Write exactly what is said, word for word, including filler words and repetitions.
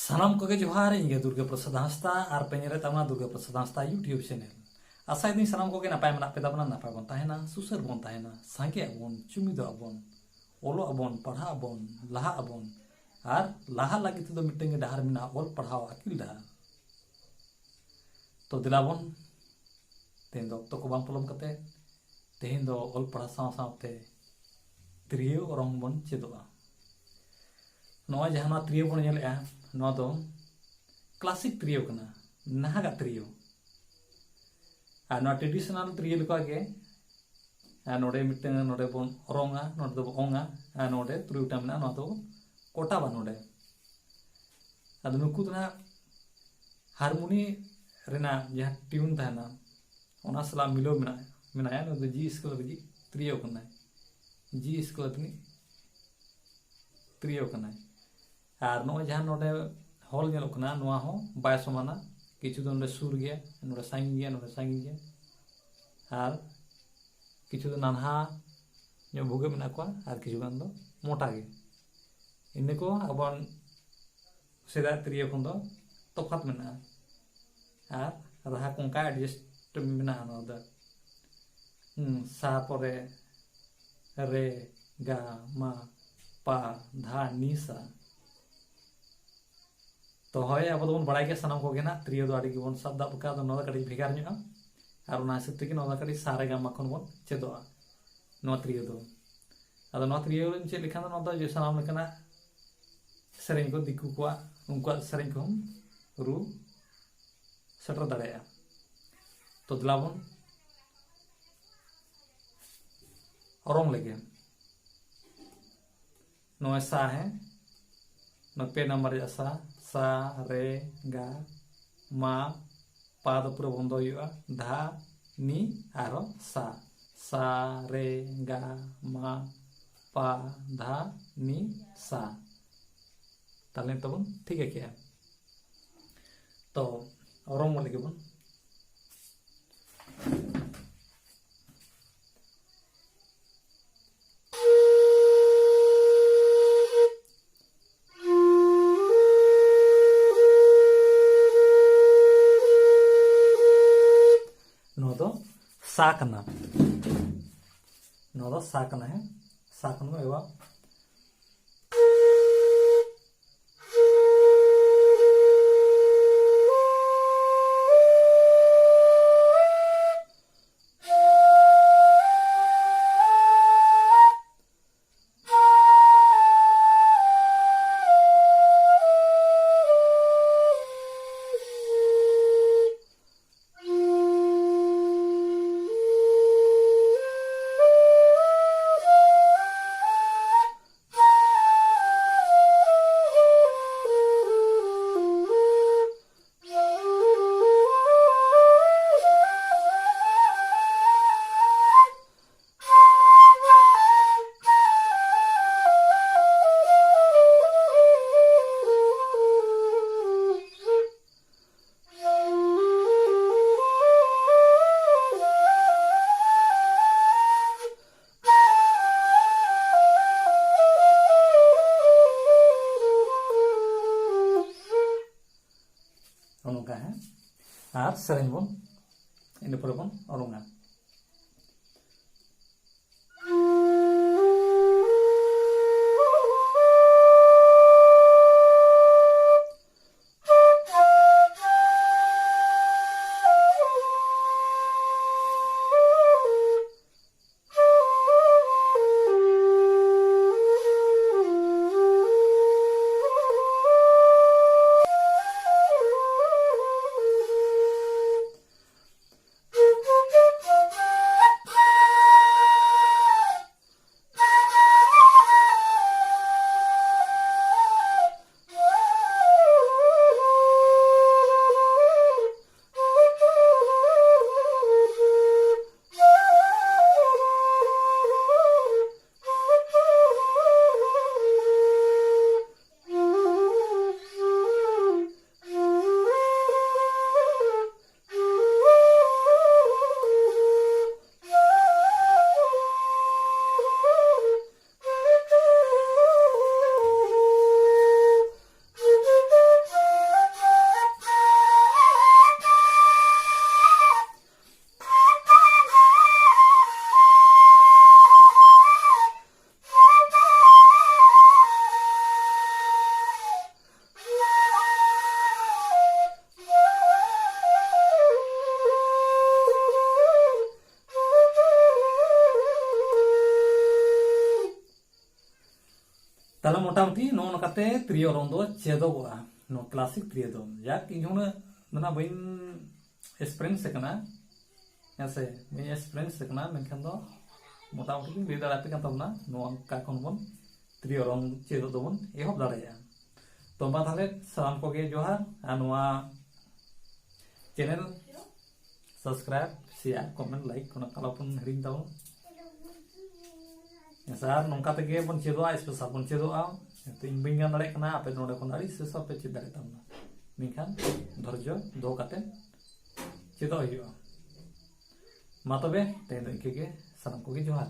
ᱥᱟᱱᱟᱢ ᱠᱚᱜᱮ ᱡᱚᱦᱟᱨ, ᱤᱧ ᱜᱮ ᱫᱩᱨᱜᱟ ᱯᱨᱚᱥᱟᱫᱽ ᱦᱟᱸᱥᱫᱟ ᱟᱨ ᱯᱮ ᱧᱮᱞᱮᱫ ᱛᱟᱵᱚᱱᱟ ᱫᱩᱨᱜᱟ ᱯᱨᱚᱥᱟᱫᱽ ᱦᱟᱸᱥᱫᱟ YouTube ᱪᱮᱱᱮᱞ᱾ ᱟᱥᱟᱭᱮᱫᱟᱹᱧ ᱥᱟᱱᱟᱢ ᱠᱚᱜᱮ ᱱᱟᱯᱟᱭ ᱢᱮᱱᱟᱜ ᱯᱮ ᱛᱟᱵᱚᱱᱟ, ᱱᱟᱯᱟᱭ ᱵᱚᱱ ᱛᱟᱦᱮᱱᱟ, ᱥᱩᱥᱟᱹᱨ ᱵᱚᱱ ᱛᱟᱦᱮᱱᱟ, ᱥᱟᱸᱜᱮ ᱟᱵᱚᱱ, ᱡᱩᱢᱤᱫᱚᱜ ᱟᱵᱚᱱ, ᱚᱞᱚᱜ ᱟᱵᱚᱱ, ᱯᱟᱲᱦᱟᱜ ᱟᱵᱚᱱ, ᱞᱟᱦᱟᱜ ᱟᱵᱚᱱ᱾ ᱟᱨ ᱞᱟᱦᱟᱜ ᱞᱟᱹᱜᱤᱫ ᱛᱮᱫᱚ ᱢᱤᱫᱴᱟᱝ ᱜᱮ ᱰᱟᱦᱟᱨ ᱢᱮᱱᱟᱜᱼᱟ, ᱚᱞ ᱯᱟᱲᱦᱟᱣ ᱟᱹᱠᱤᱞ ᱰᱟᱦᱟᱨ᱾ ᱛᱚ ᱫᱮᱞᱟ ᱵᱚᱱ, ᱛᱮᱦᱮᱧ ᱫᱚ ᱚᱠᱛᱚ ᱠᱚ ᱵᱟᱝ ᱯᱚᱞᱚᱢ ᱠᱟᱛᱮ, ᱛᱮᱦᱮᱧ ᱫᱚ ᱚᱞ ᱯᱟᱲᱦᱟᱣ ᱥᱟᱶ ᱥᱟᱶᱛᱮ ᱛᱤᱨᱭᱳ ᱚᱨᱚᱝ ᱵᱚᱱ ᱪᱮᱫᱚᱜᱼᱟ᱾ ᱱᱚᱜᱼᱚᱭ ᱡᱟᱦᱟᱸ ᱱᱚᱣᱟ ᱛᱤᱨᱭᱳ ᱵᱚᱱ ᱧᱮᱞᱮᱜᱼᱟ, ᱱᱚᱣᱟ ᱫᱚ ᱠᱞᱟᱥᱤᱠ ᱛᱤᱨᱭᱳ ᱠᱟᱱᱟ, ᱱᱟᱦᱟᱜᱟᱜ ᱛᱤᱨᱭᱳ᱾ ᱟᱨ ᱱᱚᱣᱟ ᱴᱨᱮᱰᱤᱥᱚᱱᱟᱞ ᱛᱤᱨᱭᱳ ᱞᱮᱠᱟ ᱜᱮ, ᱟᱨ ᱱᱚᱰᱮ ᱢᱤᱫᱴᱟᱝ, ᱱᱚᱰᱮ ᱵᱚᱱ ᱚᱨᱚᱝᱟ, ᱱᱚᱰᱮ ᱫᱚᱵᱚᱱ ᱚᱝᱟ, ᱟᱨ ᱱᱚᱰᱮ ᱛᱩᱨᱩᱭ ᱜᱚᱴᱟᱝ ᱢᱮᱱᱟᱜᱼᱟ, ᱱᱚᱣᱟ ᱫᱚ ᱠᱚᱴᱟᱵᱟ ᱱᱚᱰᱮ᱾ ᱟᱫᱚ ᱱᱩᱠᱩ ᱫᱚ ᱱᱟᱦᱟᱜ ᱦᱟᱨᱢᱳᱱᱤ ᱨᱮᱱᱟᱜ ᱡᱟᱦᱟᱸ ᱴᱤᱭᱩᱱ ᱛᱟᱦᱮᱱᱟ, ᱚᱱᱟ ᱥᱟᱞᱟᱜ ᱢᱤᱞᱟᱹᱣ ᱢᱮᱱᱟᱜᱼᱟ, ᱢᱮᱱᱟᱭᱟ᱾ ᱱᱩᱭ ᱫᱚ ᱡᱤ ᱥᱠᱮᱞ ᱨᱤᱱᱤᱡ ᱛᱤᱨᱭᱳ ᱠᱟᱱᱟᱭ, ᱡᱤ ᱥᱠᱮᱞ ᱨᱤᱱᱤᱡ ᱛᱤᱨᱭᱳ ᱠᱟᱱᱟᱭ᱾ ᱟᱨ ᱱᱚᱜᱼᱚᱭ ᱡᱟᱦᱟᱸ ᱱᱚᱰᱮ ᱦᱚᱞ ᱧᱮᱞᱚᱜ ᱠᱟᱱᱟ, ᱱᱚᱣᱟ ᱦᱚᱸ ᱵᱟᱭ ᱥᱚᱢᱟᱱᱟ᱾ ᱠᱤᱪᱷᱩ ᱫᱚ ᱱᱚᱰᱮ ᱥᱩᱨ ᱜᱮᱭᱟ, ᱱᱚᱰᱮ ᱥᱟᱺᱜᱤᱧ ᱜᱮᱭᱟ, ᱱᱚᱰᱮ ᱥᱟᱺᱜᱤᱧ ᱜᱮᱭᱟ, ᱟᱨ ᱠᱤᱪᱷᱩ ᱫᱚ ᱱᱟᱱᱦᱟ ᱧᱚᱜ ᱵᱷᱩᱜᱟᱹᱜ ᱢᱮᱱᱟᱜ ᱠᱚᱣᱟ, ᱟᱨ ᱠᱤᱪᱷᱩ ᱜᱟᱱ ᱫᱚ ᱢᱚᱴᱟ ᱜᱮ᱾ ᱤᱱᱟᱹ ᱠᱚ ᱟᱵᱚ ᱥᱮᱫᱟᱭ ᱛᱤᱨᱭᱳ ᱠᱷᱚᱱ ᱫᱚ ᱛᱚᱯᱷᱟᱛ ᱢᱮᱱᱟᱜᱼᱟ᱾ ᱟᱨ ᱨᱟᱦᱟ ᱠᱚ ᱚᱱᱠᱟ ᱮᱰᱡᱟᱥᱴ ᱢᱮᱱᱟᱜᱼᱟ᱾ ᱱᱚᱣᱟ ᱫᱚ, ᱦᱩᱸ, ᱥᱟ ᱯᱚᱨᱮ ᱨᱮ, ᱜᱟ, ᱢᱟ, ᱯᱟ, ᱫᱷᱟ, ᱱᱤ, ᱥᱟ᱾ ᱛᱚ ᱦᱳᱭ, ᱟᱵᱚ ᱫᱚᱵᱚᱱ ᱵᱟᱲᱟᱭ ᱜᱮᱭᱟ ᱥᱟᱱᱟᱢ ᱠᱚᱜᱮ ᱱᱟᱜ, ᱛᱤᱨᱭᱳ ᱫᱚ ᱟᱹᱰᱤ ᱜᱮᱵᱚᱱ ᱥᱟᱵ ᱫᱟᱵ ᱟᱠᱟᱫ, ᱟᱫᱚ ᱱᱚᱣᱟ ᱫᱚ ᱠᱟᱹᱴᱤᱡ ᱵᱷᱮᱜᱟᱨ ᱧᱚᱜᱼᱟ᱾ ᱟᱨ ᱚᱱᱟ ᱦᱤᱥᱟᱹᱵ ᱛᱮᱜᱮ ᱱᱚᱣᱟ ᱫᱚ ᱠᱟᱹᱴᱤᱡ ᱥᱟ ᱨᱮ ᱜᱟ ᱢᱟ ᱠᱷᱚᱱ ᱵᱚᱱ ᱪᱮᱫᱚᱜᱼᱟ, ᱱᱚᱣᱟ ᱛᱤᱨᱭᱳ ᱫᱚ᱾ ᱟᱫᱚ ᱱᱚᱣᱟ ᱛᱤᱨᱭᱳ ᱪᱮᱫ ᱞᱮᱠᱷᱟᱱ ᱫᱚ ᱱᱚᱣᱟ ᱫᱚ ᱡᱮ ᱥᱟᱱᱟᱢ ᱞᱮᱠᱟᱱᱟᱜ ᱥᱮᱨᱮᱧ ᱠᱚ, ᱫᱤᱠᱩ ᱠᱚᱣᱟᱜ, ᱩᱱᱠᱩᱣᱟᱜ ᱥᱮᱨᱮᱧ ᱠᱚᱦᱚᱸ ᱨᱩ ᱥᱮᱴᱮᱨ ᱫᱟᱲᱮᱭᱟᱜᱼᱟ᱾ ᱛᱚ ᱫᱮᱞᱟ ᱵᱚᱱ ᱚᱨᱚᱝ ᱞᱮᱜᱮ᱾ ᱱᱚᱜᱼᱚᱭ ᱥᱟ, ᱦᱮᱸ, ᱱᱚᱣᱟ ᱯᱮ ᱱᱟᱢᱵᱟᱨ ᱨᱮᱭᱟᱜ ᱥᱟ, ᱥᱟ, ᱨᱮ, ᱜᱟ, ᱢᱟ, ᱯᱟ ᱫᱚ ᱯᱩᱨᱟᱹ ᱵᱚᱱᱫᱚ ᱦᱩᱭᱩᱜᱼᱟ, ᱫᱷᱟ, ᱱᱤ, ᱟᱨᱦᱚᱸ ᱥᱟ, ᱥᱟ, ᱨᱮ, ᱜᱟ, ᱢᱟ, ᱯᱟ, ᱫᱷᱟ, ᱱᱤ, ᱥᱟ᱾ ᱛᱟᱦᱞᱮ ᱱᱤᱛᱚᱜ ᱵᱚᱱ ᱴᱷᱤᱠᱟᱹ ᱠᱮᱜᱼᱟ᱾ ᱛᱚ ᱚᱨᱚᱝ ᱜᱚᱫ ᱞᱮᱜᱮ ᱵᱚᱱ᱾ ᱥᱟ ᱠᱟᱱᱟ᱾ ᱱᱚᱣᱟ ᱫᱚ ᱥᱟ ᱠᱟᱱᱟ, ᱦᱮᱸ, ᱥᱟ ᱠᱷᱚᱱ ᱵᱚᱱ ᱮᱦᱚᱵᱟ᱾ ᱱᱚᱜᱼᱚ ᱱᱚᱝᱠᱟ, ᱦᱮᱸ᱾ ᱟᱨ ᱥᱮᱨᱮᱧ ᱵᱚᱱ ᱤᱱᱟᱹ ᱯᱚᱨᱮ ᱵᱚᱱ ᱚᱨᱚᱝᱟ᱾ ᱛᱟᱦᱞᱮ ᱢᱚᱴᱟᱢᱩᱴᱤ ᱱᱚᱜᱼᱚ ᱱᱚᱝᱠᱟᱛᱮ ᱛᱨᱤᱭᱳ ᱚᱨᱚᱝ ᱫᱚ ᱪᱮᱫᱚᱜᱚᱜᱼᱟ, ᱱᱚᱣᱟ ᱠᱞᱟᱥᱤᱠ ᱛᱨᱤᱭᱳ ᱫᱚ᱾ ᱡᱟᱠ, ᱤᱧ ᱦᱚᱸ ᱩᱱᱟᱹᱜ ᱫᱚ ᱱᱟᱜ ᱵᱟᱹᱧ ᱮᱠᱥᱯᱮᱨᱤᱭᱮᱱᱥ ᱟᱠᱟᱱᱟ, ᱦᱮᱸ ᱥᱮ, ᱵᱟᱹᱧ ᱮᱠᱥᱯᱮᱨᱤᱭᱮᱱᱥ ᱟᱠᱟᱱᱟ, ᱢᱮᱱᱠᱷᱟᱱ ᱫᱚ ᱢᱚᱴᱟᱢᱩᱴᱤ ᱞᱤᱧ ᱞᱟᱹᱭ ᱫᱟᱲᱮᱭᱟᱯᱮ ᱠᱟᱱ ᱛᱟᱵᱚᱱᱟ, ᱱᱚᱣᱟ ᱚᱠᱟ ᱠᱷᱚᱱ ᱵᱚᱱ ᱛᱨᱤᱭᱳ ᱚᱨᱚᱝ ᱪᱮᱫᱚᱜ ᱫᱚᱵᱚᱱ ᱮᱦᱚᱵ ᱫᱟᱲᱮᱭᱟᱜᱼᱟ᱾ ᱛᱚ ᱢᱟ ᱛᱟᱦᱞᱮ ᱥᱟᱱᱟᱢ ᱠᱚᱜᱮ ᱡᱚᱦᱟᱨ, ᱟᱨ ᱱᱚᱣᱟ channel subscribe, share, comment, like ᱚᱱᱟ ᱠᱚ ᱟᱞᱚᱵᱚᱱ ᱦᱤᱲᱤᱧ ᱛᱟᱵᱚᱱ᱾ ᱦᱮᱸ ᱥᱮ, ᱟᱨ ᱱᱚᱝᱠᱟ ᱛᱮᱜᱮ ᱵᱚᱱ ᱪᱮᱫᱚᱜᱼᱟ, ᱥᱯᱮᱥᱟᱞ ᱵᱚᱱ ᱪᱮᱫᱚᱜᱼᱟ᱾ ᱦᱚᱭᱛᱳ ᱤᱧ ᱵᱟᱹᱧ ᱜᱟᱱ ᱫᱟᱲᱮᱭᱟᱜ ᱠᱟᱱᱟ, ᱟᱯᱮ ᱱᱚᱰᱮ ᱠᱷᱚᱱ ᱟᱹᱰᱤ ᱥᱯᱮᱥᱟᱞ ᱯᱮ ᱪᱮᱫ ᱫᱟᱲᱮᱭᱟᱜ ᱛᱟᱵᱚᱱᱟ, ᱢᱮᱱᱠᱷᱟᱱ ᱫᱷᱳᱨᱡᱚ ᱫᱚᱦᱚ ᱠᱟᱛᱮ ᱪᱮᱫᱚᱜ ᱦᱩᱭᱩᱜᱼᱟ᱾ ᱢᱟ ᱛᱚᱵᱮ ᱛᱮᱦᱮᱧ ᱫᱚ ᱤᱱᱠᱟᱹ ᱜᱮ, ᱥᱟᱱᱟᱢ ᱠᱚᱜᱮ ᱡᱚᱦᱟᱨ᱾